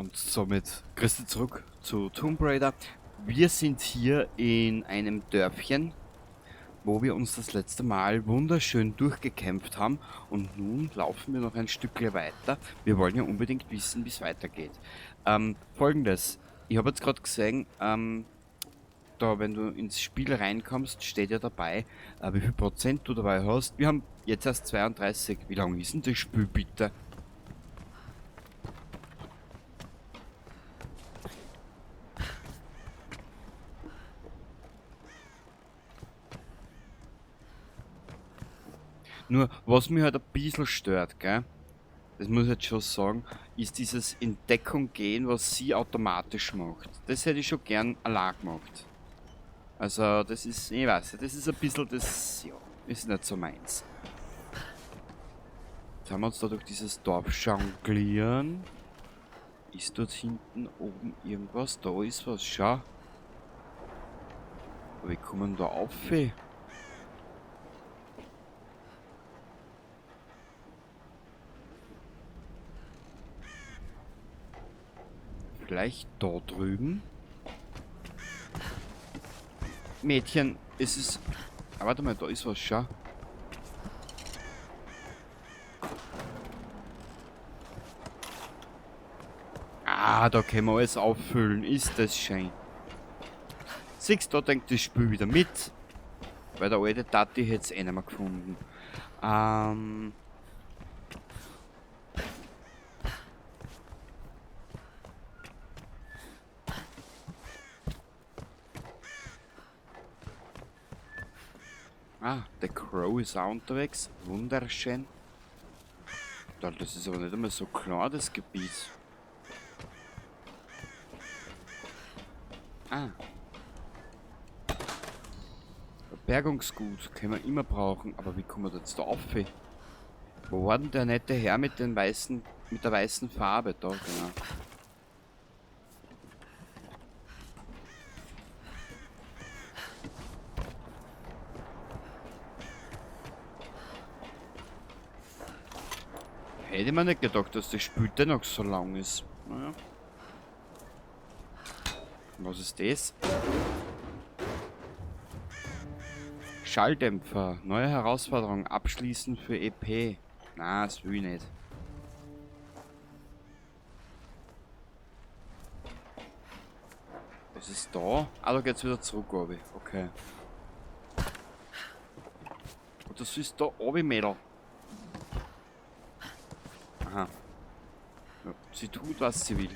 Und somit grüß dich zurück zu Tomb Raider. Wir sind hier in einem Dörfchen, wo wir uns das letzte Mal wunderschön durchgekämpft haben. Und nun laufen wir noch ein Stückchen weiter. Wir wollen ja unbedingt wissen, wie es weitergeht. Folgendes, ich habe jetzt gerade gesehen, da, wenn du ins Spiel reinkommst, steht ja dabei, wie viel Prozent du dabei hast. Wir haben jetzt erst 32. Wie lange ist denn das Spiel bitte? Nur, was mich halt ein bisschen stört, gell? Das muss ich jetzt schon sagen, ist dieses in Deckung gehen, was sie automatisch macht. Das hätte ich schon gern allein gemacht. Also, das ist, ich weiß nicht, das ist ein bisschen das, ja, ist nicht so meins. Jetzt haben wir uns da durch dieses Dorf jonglieren. Ist dort hinten oben irgendwas? Da ist was, schau. Aber wie kommen da auf? Vielleicht da drüben? Mädchen, es ist... Ah, warte mal, da ist was, schau. Ah, da können wir alles auffüllen. Ist das schön. Siehst du, da denkt das Spiel wieder mit. Weil der alte Tati hätte es eh nicht mehr gefunden. Ah, der Crow ist auch unterwegs. Wunderschön. Das ist aber nicht einmal so klar, das Gebiet. Ah. Bergungsgut können wir immer brauchen, aber wie kommen wir jetzt da auf? Wo war denn der nette Herr mit den weißen, mit der weißen Farbe? Da, genau. Hätte ich mir nicht gedacht, dass das Spiel dennoch so lang ist. Naja. Was ist das? Schalldämpfer. Neue Herausforderung. Abschließen für EP. Na, das will ich nicht. Was ist da? Ah, da geht's wieder zurück, glaub ich. Okay. Und das ist da oben, Mädel. Aha. Ja, sie tut, was sie will.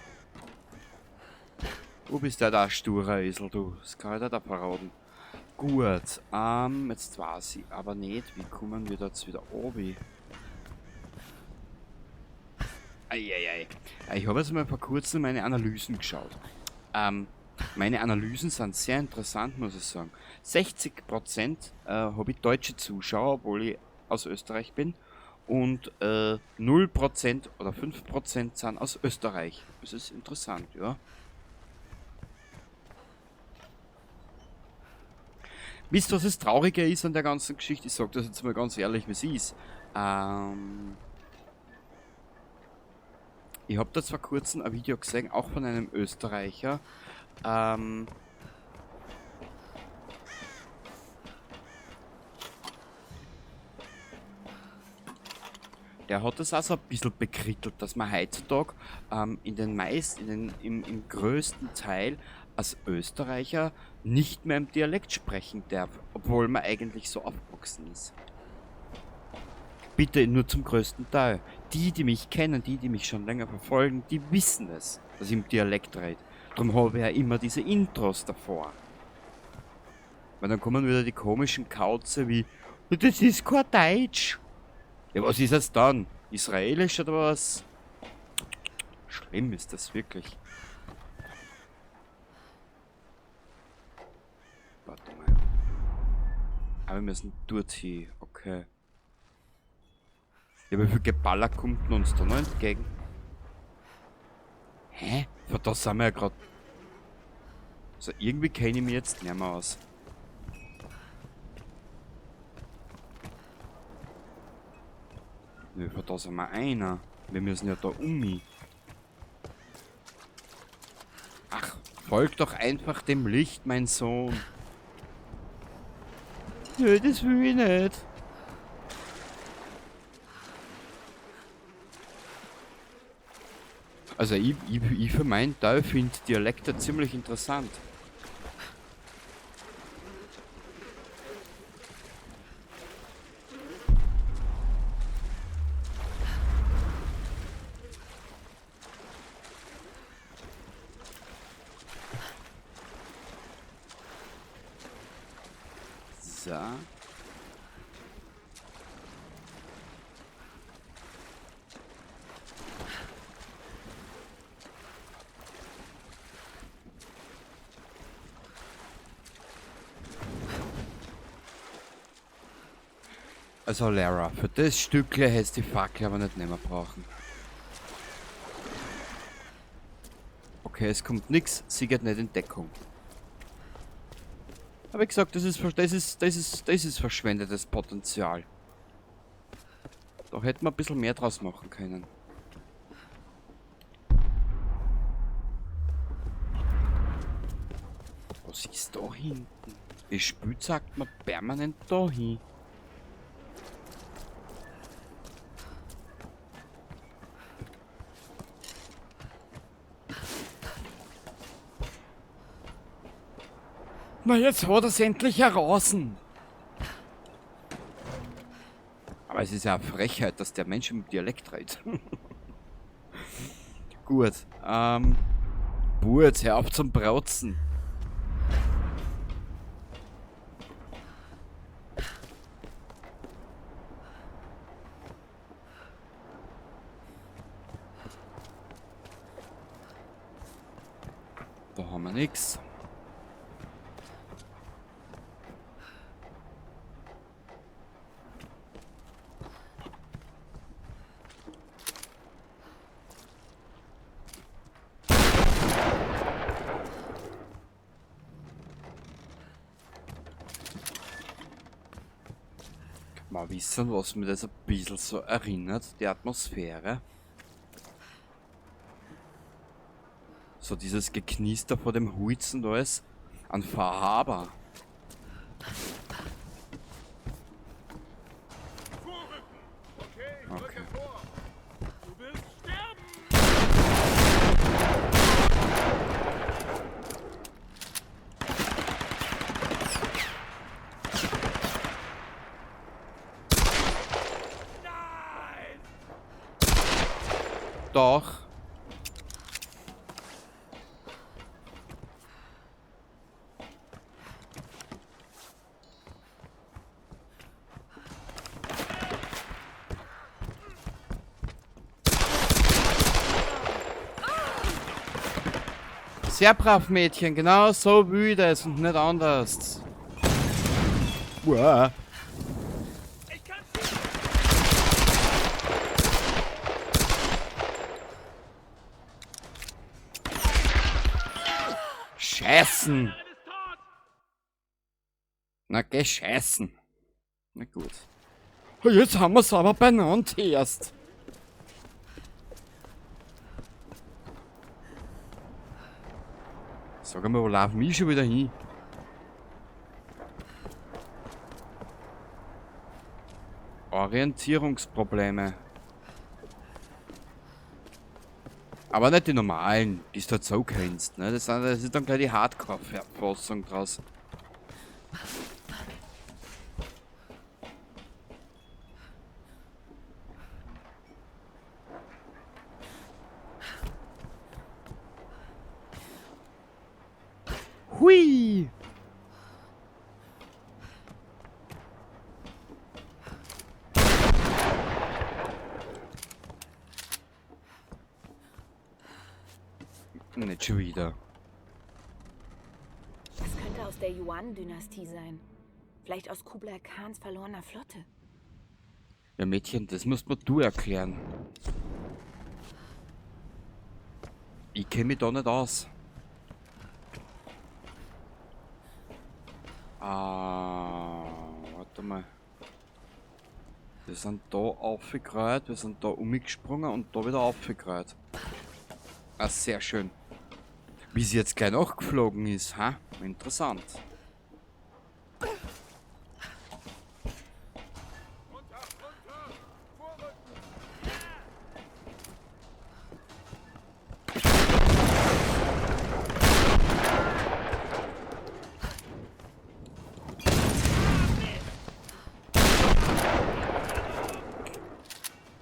Wo bist der da, sturer Esel, du? Das kann ich dir da verraten. Gut, jetzt weiß ich aber nicht, wie kommen wir da jetzt wieder runter? Eieiei. Ich habe jetzt mal vor kurzem meine Analysen geschaut. Meine Analysen sind sehr interessant, muss ich sagen. 60% habe ich deutsche Zuschauer, obwohl ich aus Österreich bin. Und 0% oder 5% sind aus Österreich. Das ist interessant, ja. Wisst ihr, was das Traurige ist an der ganzen Geschichte? Ich sag das jetzt mal ganz ehrlich, wie es ist. Ich hab da zwar kurzem ein Video gesehen, auch von einem Österreicher. Der hat das auch so ein bisschen bekrittelt, dass man heutzutage in den meisten, in den, im, im größten Teil als Österreicher nicht mehr im Dialekt sprechen darf, obwohl man eigentlich so aufgewachsen ist. Bitte nur zum größten Teil. Die, die mich kennen, die, die mich schon länger verfolgen, die wissen es, dass ich im Dialekt rede. Darum habe ich ja immer diese Intros davor. Weil dann kommen wieder die komischen Kauze wie, das ist kein Deutsch. Ja, was ist das dann? Israelisch oder was? Schlimm ist das wirklich. Warte mal. Aber wir müssen dorthin. Okay. Ja, wie viel Geballer kommt denn uns da noch entgegen? Hä? Von da sind wir ja grad. Also irgendwie kenne ich mich jetzt nicht mehr aus. Nö, von da sind wir einer. Wir müssen ja da um mich. Folg doch einfach dem Licht, mein Sohn. Nö, das will ich nicht. Also ich für meinen Teil finde Dialekte ziemlich interessant. So. Also Lara, für das Stückle hättest du die Fackel aber nicht mehr brauchen. Okay, es kommt nix, sie geht nicht in Deckung. Aber wie gesagt, das ist verschwendetes Potenzial. Da hätten wir ein bisschen mehr draus machen können. Was ist da hinten? Das Spiel zeigt mir permanent da hin. Na, jetzt hat er's endlich heraus. Aber es ist ja eine Frechheit, dass der Mensch im Dialekt redet. Gut. Burz, hör auf zum Brauzen. Da haben wir nix. Mal wissen, was mir das ein bisschen so erinnert, die Atmosphäre. So dieses Geknister vor dem Huizen da ist, an Far Harbor. Okay. Doch. Sehr brav, Mädchen. Genau so wüde es und nicht anders. Uah. Scheißen! Na, geh scheißen. Na gut. Jetzt haben wir's aber beieinander erst. Sag einmal, wo laufen wir schon wieder hin? Orientierungsprobleme. Aber nicht die normalen, die du halt so kennst, ne? Das ist dann gleich die Hardcore-Fassung draus. Hui! Nicht schon wieder. Das könnte aus der Yuan-Dynastie sein. Vielleicht aus Kublai Khans verlorener Flotte. Ja, Mädchen, das musst mir du erklären. Ich kenn mich da nicht aus. Ah, warte mal. Wir sind da aufgekreuzt, wir sind da umgesprungen und da wieder aufgekreuzt. Ah, sehr schön. Wie sie jetzt gleich nachgeflogen ist, ha? Interessant.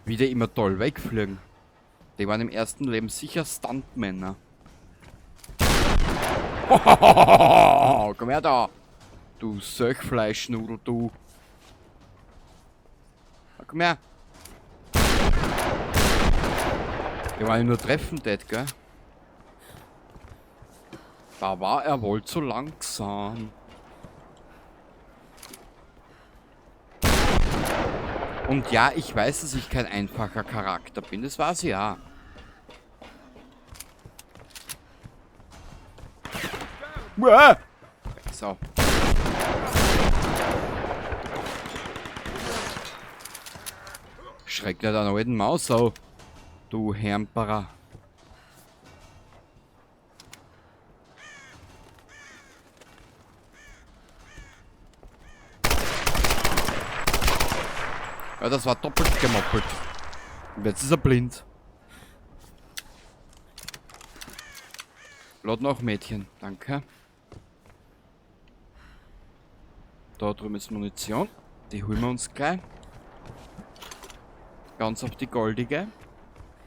Wie die immer toll wegfliegen. Die waren im ersten Leben sicher Stuntmänner. Komm her da! Du Söchfleischnudel, du! Na, komm her! Die waren ihn nur treffen, det, gell? Da war er wohl zu langsam. Und ja, ich weiß, dass ich kein einfacher Charakter bin. Das weiß ich ja. So. Schreck nicht an alten Maus auf, du Hermperer. Ja, das war doppelt gemoppelt. Und jetzt ist er blind. Lad noch, Mädchen. Danke. Da drüben ist Munition. Die holen wir uns gleich. Ganz auf die goldige.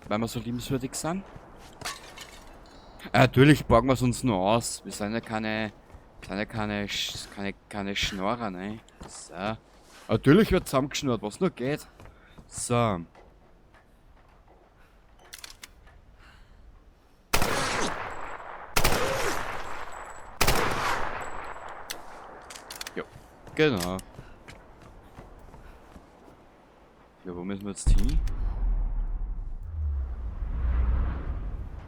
Weil wir so liebenswürdig sind. Natürlich borgen wir es uns nur aus. Wir sind ja keine Schnorrer, ne? So. Natürlich wird zusammengeschnurrt, was nur geht. So. Jo, genau. Ja, wo müssen wir jetzt hin?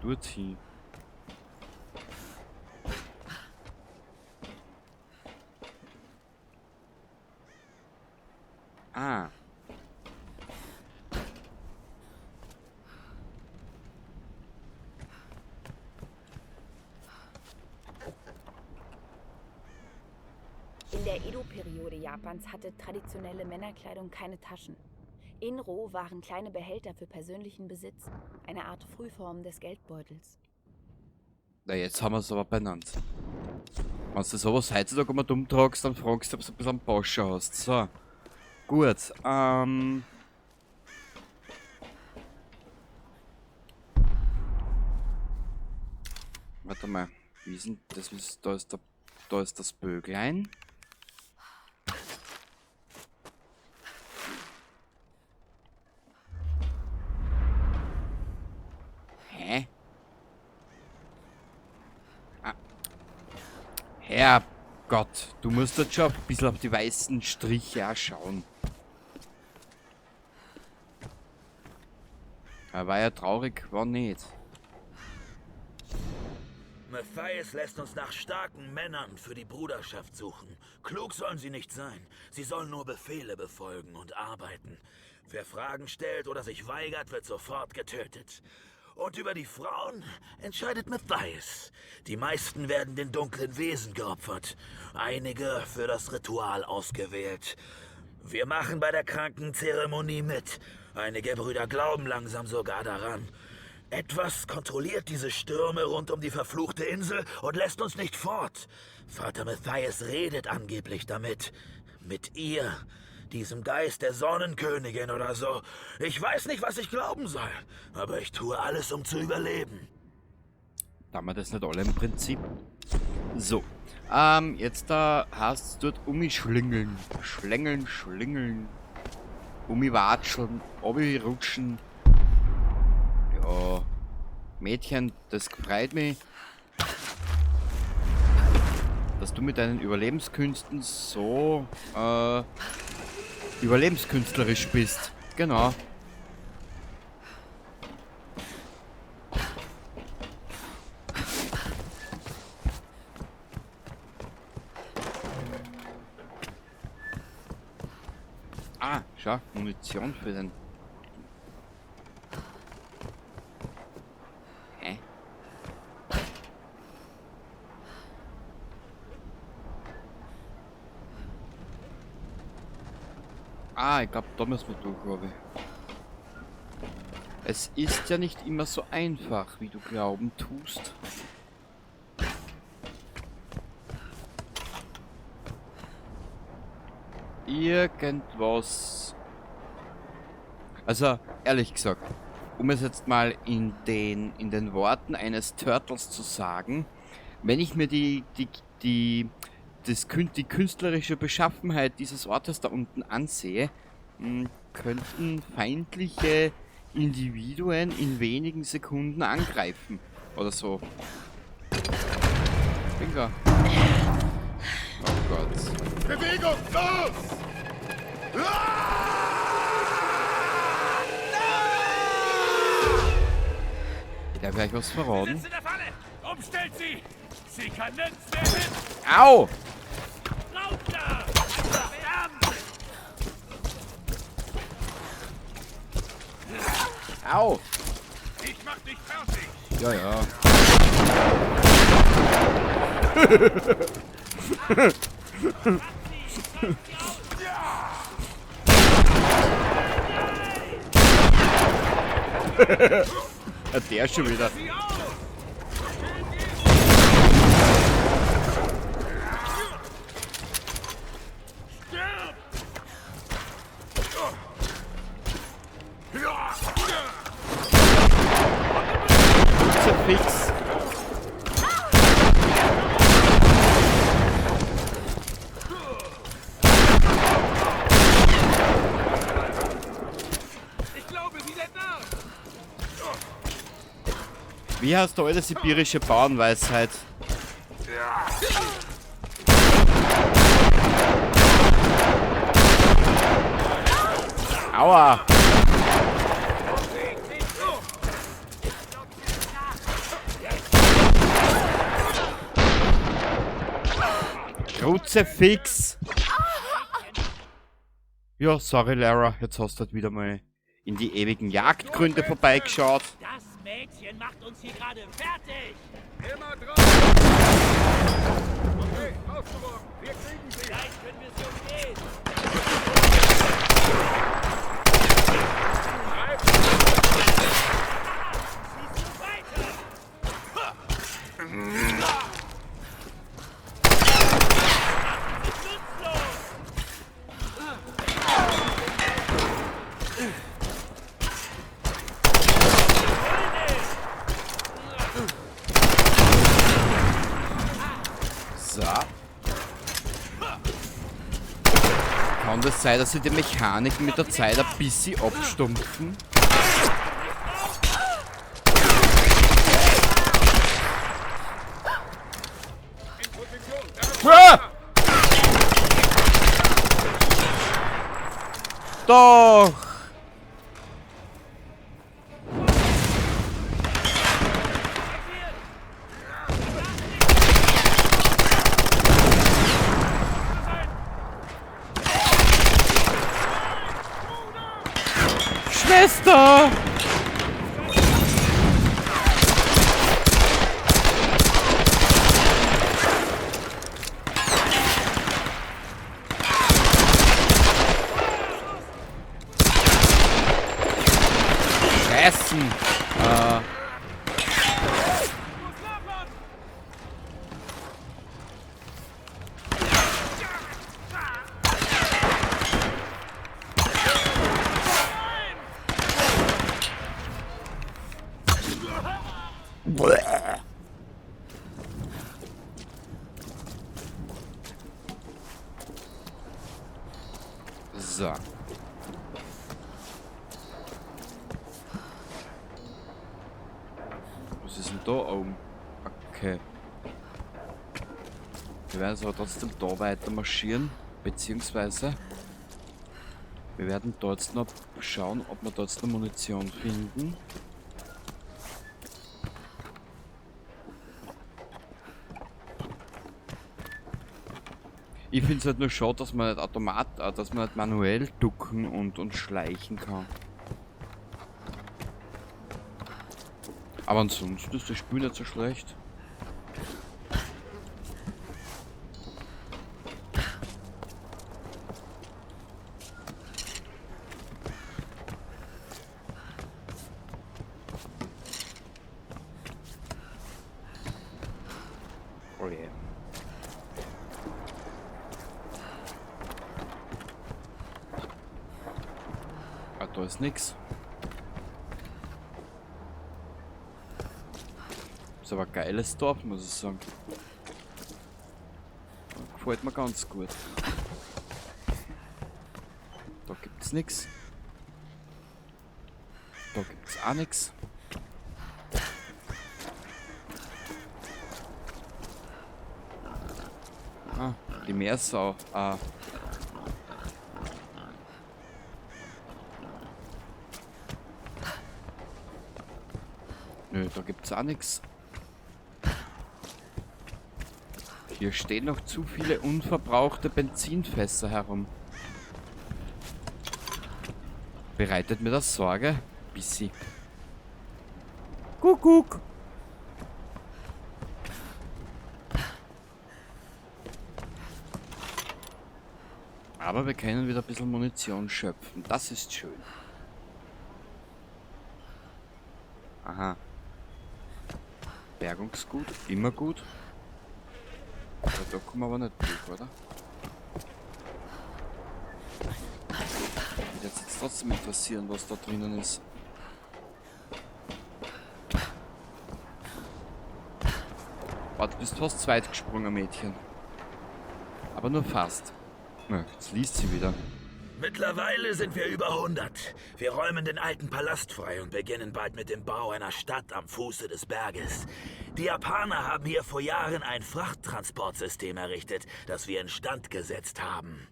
Dorthin. Ah. In der Edo-Periode Japans hatte traditionelle Männerkleidung keine Taschen. Inro waren kleine Behälter für persönlichen Besitz, eine Art Frühform des Geldbeutels. Na, jetzt haben wir es aber benannt. Wenn du sowas heutzutage immer dumm tragst, dann fragst du, ob du ein bisschen Posche hast. So. Gut, warte mal, wie ist denn das? Da ist der, da ist das Böglein. Hä? Ah. Herrgott, du musst jetzt schon ein bisschen auf die weißen Striche auch schauen. Er war ja traurig, war nicht. Matthias lässt uns nach starken Männern für die Bruderschaft suchen. Klug sollen sie nicht sein. Sie sollen nur Befehle befolgen und arbeiten. Wer Fragen stellt oder sich weigert, wird sofort getötet. Und über die Frauen entscheidet Matthias. Die meisten werden den dunklen Wesen geopfert. Einige für das Ritual ausgewählt. Wir machen bei der Krankenzeremonie mit. Einige Brüder glauben langsam sogar daran. Etwas kontrolliert diese Stürme rund um die verfluchte Insel und lässt uns nicht fort. Vater Matthias redet angeblich damit. Mit ihr. Diesem Geist der Sonnenkönigin oder so. Ich weiß nicht, was ich glauben soll, aber ich tue alles, um zu überleben. Da wir das nicht alle im Prinzip. So. Jetzt da heißt es dort umschlingeln. Schlängeln, schlingeln. Umwatscheln, rutschen. Ja. Mädchen, das freut mich, dass du mit deinen Überlebenskünsten so überlebenskünstlerisch bist. Genau. Ah, schau, Munition für den... Hä? Ah, ich glaube, da müssen wir durch, Robby. Es ist ja nicht immer so einfach, wie du glauben tust. Irgendwas. Also, ehrlich gesagt, um es jetzt mal in den Worten eines Turtles zu sagen, wenn ich mir die künstlerische Beschaffenheit dieses Ortes da unten ansehe, könnten feindliche Individuen in wenigen Sekunden angreifen. Oder so. Bingo. Oh Gott. Bewegung! Los! Der vielleicht was verraten. Sie sitzt in der Falle! Umstellt sie! Sie kann nirgends mehr hin! Au! Raus da! Verdammt! Au! Ich mach dich fertig! Ja, ja. Ja, der schon wieder. Fix. Ich glaube, sie lädt nach. Wie heißt die alte sibirische Bauernweisheit? Aua! Kruzifix! Ja, sorry Lara, jetzt hast du halt wieder mal in die ewigen Jagdgründe vorbeigeschaut. Das Mädchen macht uns hier gerade fertig! Immer drauf! Okay, aufgeworfen! Wir kriegen sie! Gleich können wir sie umgehen! Schieß nur weiter! Nutzlos! So. Kann das sein, dass sie die Mechaniken mit der Zeit ein bisschen abstumpfen? Ah! Doch! Schwester! Scheißen! So. Was ist denn da oben? Okay. Wir werden jetzt aber trotzdem da weiter marschieren. Beziehungsweise wir werden dort jetzt noch schauen, ob wir dort jetzt noch Munition finden. Ich find's halt nur schade, dass man nicht dass man nicht manuell ducken und schleichen kann. Aber ansonsten ist das Spiel nicht so schlecht. Da ist nix. Ist aber ein geiles Dorf, muss ich sagen. Gefällt mir ganz gut. Da gibt's nix. Da gibt's auch nix. Ah, die Meersau. Ah. Nö, da gibt's auch nix. Hier stehen noch zu viele unverbrauchte Benzinfässer herum. Bereitet mir das Sorge? Bissi. Kuckuck! Aber wir können wieder ein bisschen Munition schöpfen. Das ist schön. Aha. Bergungsgut, immer gut. Aber da kommen wir aber nicht durch, oder? Mich würde jetzt trotzdem interessieren, was da drinnen ist. Warte, du bist fast zweit gesprungen, Mädchen. Aber nur fast. Na, jetzt liest sie wieder. Mittlerweile sind wir über 100. Wir räumen den alten Palast frei und beginnen bald mit dem Bau einer Stadt am Fuße des Berges. Die Japaner haben hier vor Jahren ein Frachttransportsystem errichtet, das wir instand gesetzt haben.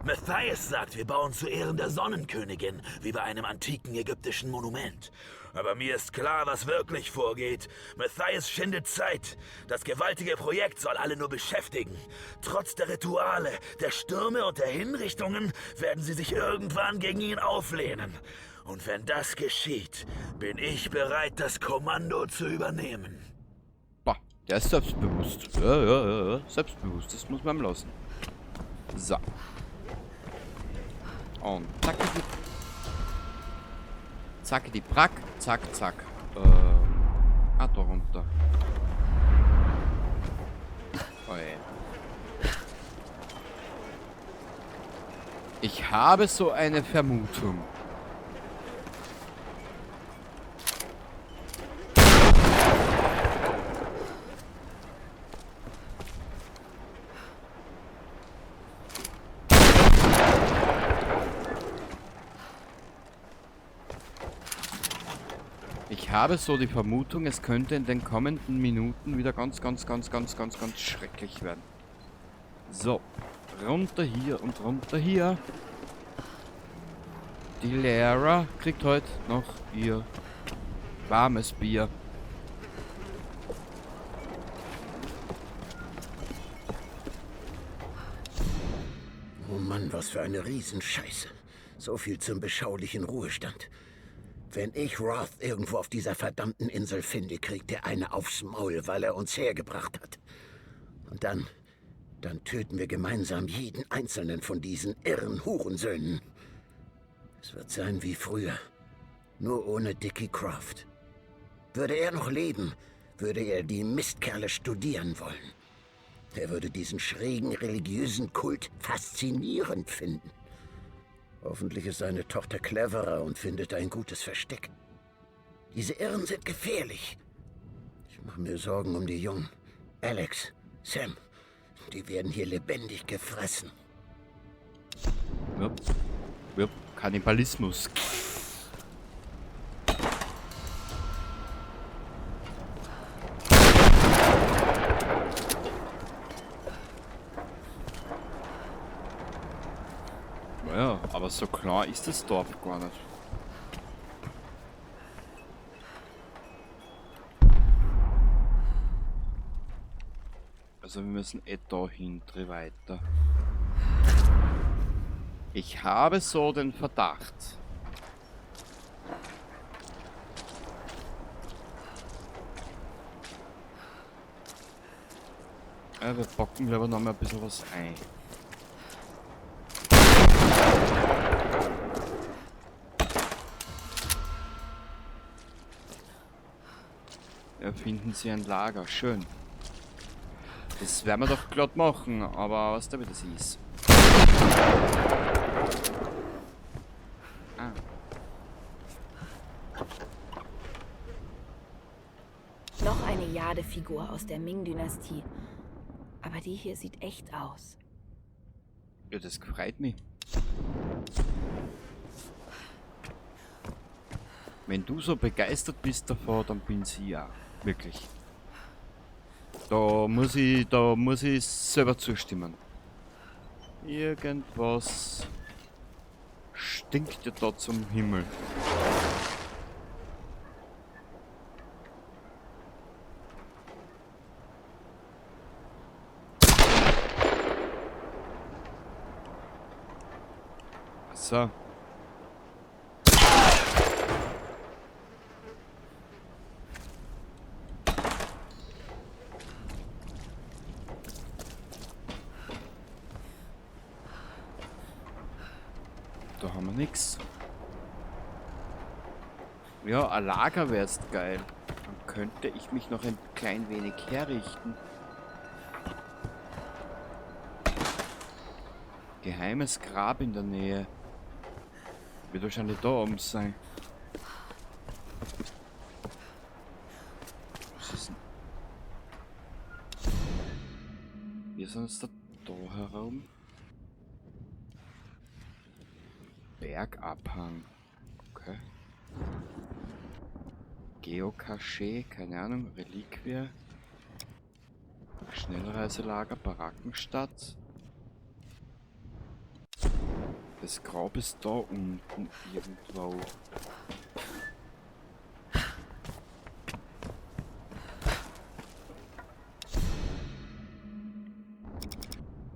Matthias sagt, wir bauen zu Ehren der Sonnenkönigin, wie bei einem antiken ägyptischen Monument. Aber mir ist klar, was wirklich vorgeht. Matthias schindet Zeit. Das gewaltige Projekt soll alle nur beschäftigen. Trotz der Rituale, der Stürme und der Hinrichtungen werden sie sich irgendwann gegen ihn auflehnen. Und wenn das geschieht, bin ich bereit, das Kommando zu übernehmen. Boah, der ist selbstbewusst. Ja, selbstbewusst. Das muss man ihm lassen. So. Und zack, zack, die Brack, zack, zack. Da runter. Oh je. Ich habe so eine Vermutung. Ich habe so die Vermutung, es könnte in den kommenden Minuten wieder ganz, ganz, ganz, ganz, ganz, ganz schrecklich werden. So, runter hier und runter hier. Die Lara kriegt heute noch ihr warmes Bier. Oh Mann, was für eine Riesenscheiße. So viel zum beschaulichen Ruhestand. Wenn ich Roth irgendwo auf dieser verdammten Insel finde, kriegt er eine aufs Maul, weil er uns hergebracht hat. Und dann töten wir gemeinsam jeden einzelnen von diesen irren Hurensöhnen. Es wird sein wie früher, nur ohne Dickie Croft. Würde er noch leben, würde er die Mistkerle studieren wollen. Er würde diesen schrägen religiösen Kult faszinierend finden. Hoffentlich ist seine Tochter cleverer und findet ein gutes Versteck. Diese Irren sind gefährlich. Ich mache mir Sorgen um die Jungen. Alex, Sam, die werden hier lebendig gefressen. Jupp. Jupp. Kannibalismus. Naja, aber so klar ist das Dorf gar nicht. Also wir müssen eh da hinten weiter. Ich habe so den Verdacht. Ja, wir packen lieber noch mal ein bisschen was ein. Ja, finden Sie ein Lager. Schön. Das werden wir doch glatt machen, aber was da wieder ist. Ah. Jadefigur aus der Ming-Dynastie. Aber die hier sieht echt aus. Ja, das freut mich. Wenn du so begeistert bist davon, dann bin sie ja. Wirklich. Da muss ich selber zustimmen. Irgendwas stinkt ja da zum Himmel. So. Da haben wir nix. Ja, ein Lager wär's geil. Dann könnte ich mich noch ein klein wenig herrichten. Geheimes Grab in der Nähe. Wird wahrscheinlich da oben sein. Was ist denn? Wir sind jetzt da herum. Bergabhang. Okay. Geocache, keine Ahnung, Reliquie. Schnellreiselager, Barackenstadt. Das Grab ist da unten irgendwo.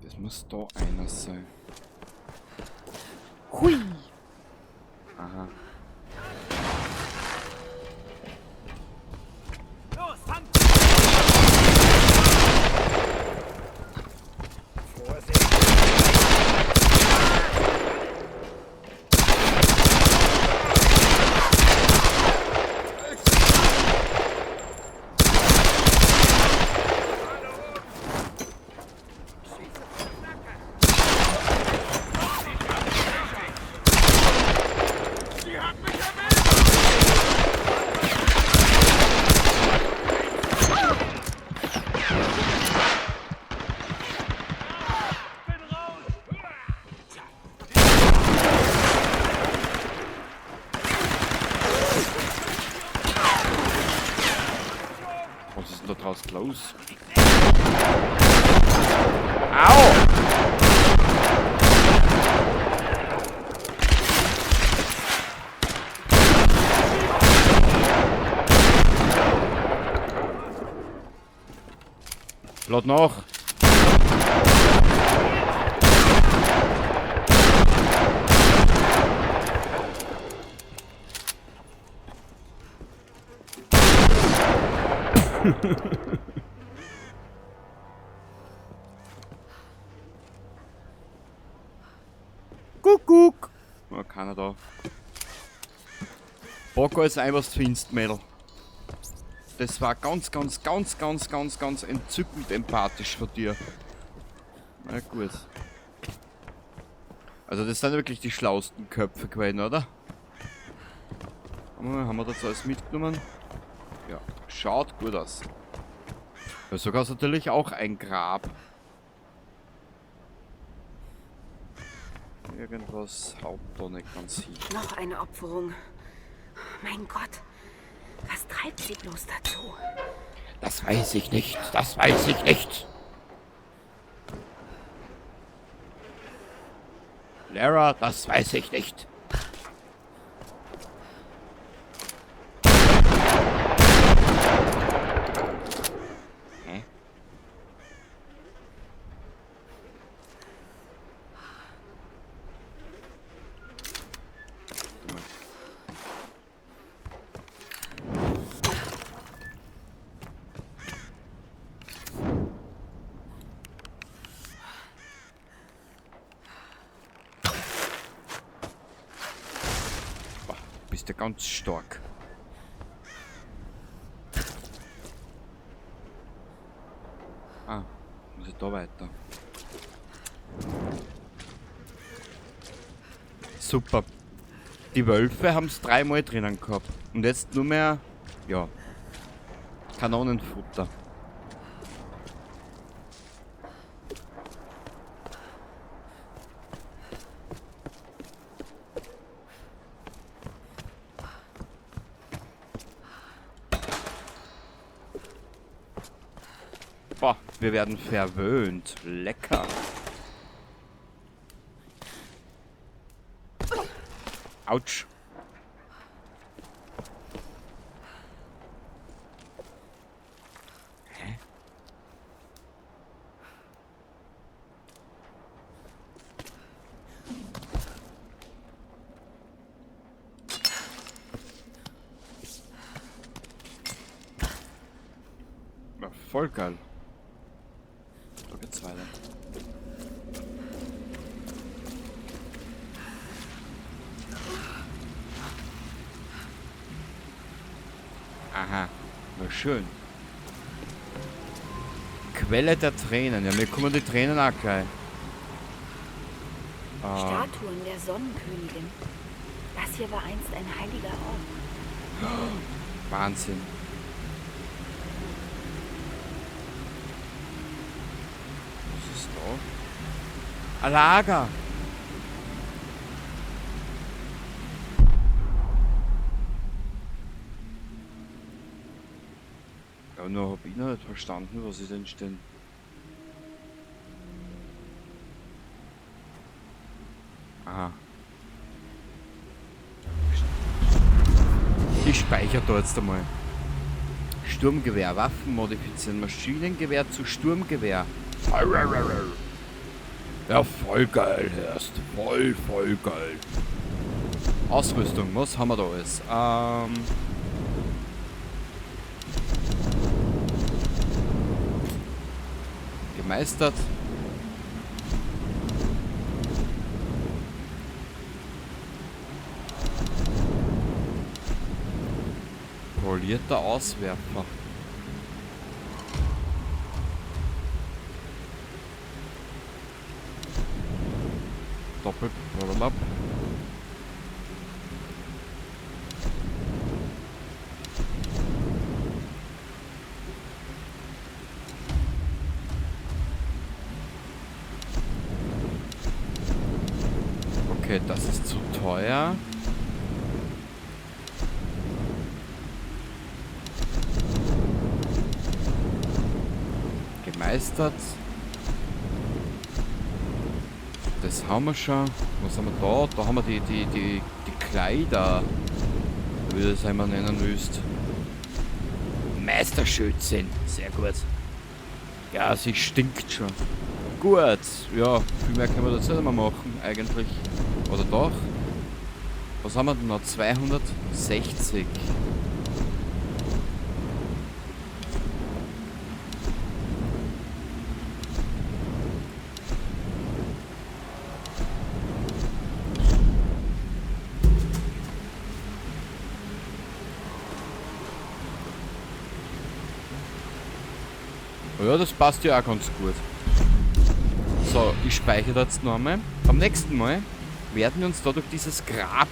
Das muss da einer sein. Hui! Aha. Los, fangt! Vorsicht! Sie haben mich erwischt! Bin raus! Was ist denn da draußen los? Au! Lad nach! Kuckuck! Oh, keiner da. Pack alles ein, was du findest, Mädel. Das war ganz, ganz, ganz, ganz, ganz, ganz entzückend empathisch von dir. Na gut. Also das sind wirklich die schlausten Köpfe gewesen, oder? Haben wir das alles mitgenommen? Ja, schaut gut aus. Ja, sogar ist natürlich auch ein Grab. Irgendwas haut da nicht ganz hin. Noch eine Opferung. Mein Gott, was treibt sie bloß dazu? Das weiß ich nicht, das weiß ich nicht. Lara, das weiß ich nicht. Hä? Warte mal. Boah, bist ja ganz stark. Ah, muss ich da weiter. Super. Die Wölfe haben's dreimal drinnen gehabt. Und jetzt nur mehr, ja, Kanonenfutter. Boah, wir werden verwöhnt. Lecker. Autsch. Hä? Ja, voll geil. Da geht's weiter. Aha, na schön. Quelle der Tränen. Ja, mir kommen die Tränen auch gleich. Statuen der Sonnenkönigin. Das hier war einst ein heiliger Ort. Wahnsinn. Was ist da? Ein Lager! Ja, nur hab ich noch nicht verstanden, was ist denn denn? Aha. Ich speichere da jetzt einmal. Sturmgewehr, Waffen modifizieren, Maschinengewehr zu Sturmgewehr. Ja, voll geil, hörst. Voll, voll geil. Ausrüstung, was haben wir da alles? Gemeistert. Polierter Auswerfer. Doppel-Blablabla. Okay, das ist zu teuer. Gemeistert. Das haben wir schon. Was haben wir da? Da haben wir die Kleider. Wie du das einmal nennen willst. Meisterschützin. Sehr gut. Ja, sie stinkt schon. Gut. Ja, viel mehr können wir dazu nicht mehr machen, eigentlich. Oder doch? Was haben wir denn noch? 260. Ja, das passt ja auch ganz gut. So, ich speichere das jetzt noch einmal. Beim nächsten Mal werden wir uns da durch dieses Grab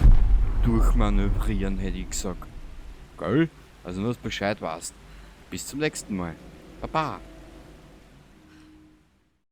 durchmanövrieren, hätte ich gesagt. Gell? Also nur, dass du Bescheid weißt. Bis zum nächsten Mal. Baba.